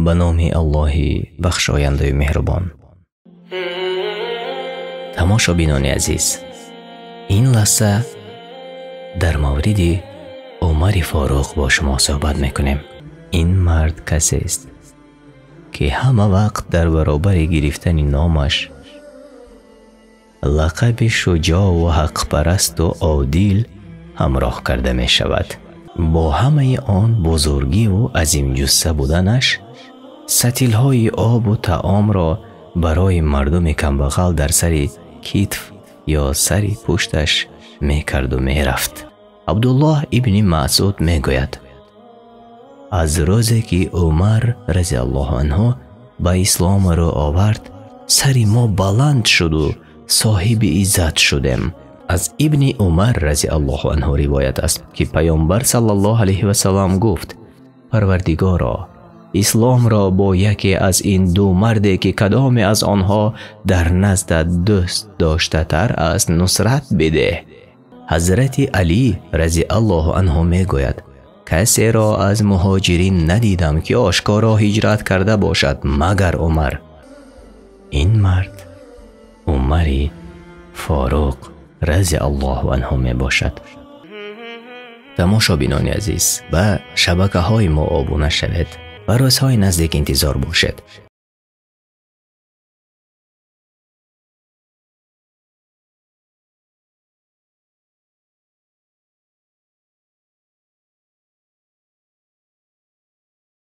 Ба номи Аллоҳи бахшояндаю меҳрубон. Тамошобинони азиз, ин лаҳза дар мавриди Умари Форуқ бо шумо суҳбат мекунем. Ин мард касест, ки ҳама вақт дар баробари гирифтани номаш лақаби шуҷоъу ҳақпарасту одил ҳамроҳ карда мешавад. Бо ҳамаи он бузургиву азимҷусса буданаш сатилҳои обу таомро барои мардуми камбағал дар сари китф ё сари пушташ мекарду мерафт. Абдуллоҳ ибни Масъуд мегӯяд: аз рӯзе ки Умар разиаллоҳу анҳу ба ислом рӯ овард, сари мо баланд шуду соҳиби иззат шудем. Аз Ибни Умар разиаллоҳу анҳу ривоят аст, ки Паёмбар саллаллоҳу алайҳи васаллам гуфт: Парвардигоро, исломро бо яке аз ин ду марде, ки кадоме аз онҳо дар наздат дӯст доштатар аст, нусрат бидеҳ. Ҳазрати Алӣ разиаллоҳу анҳу мегӯяд: касеро аз муҳоҷирин надидам, ки ошкоро ҳиҷрат карда бошад, магар Умар. Ин мард Умари Форуқ разиаллоҳу анҳу мебошад. Тамошобинони азиз, ба шабакаҳои мо обуна шавед ва рӯзҳои наздик интизор бошед.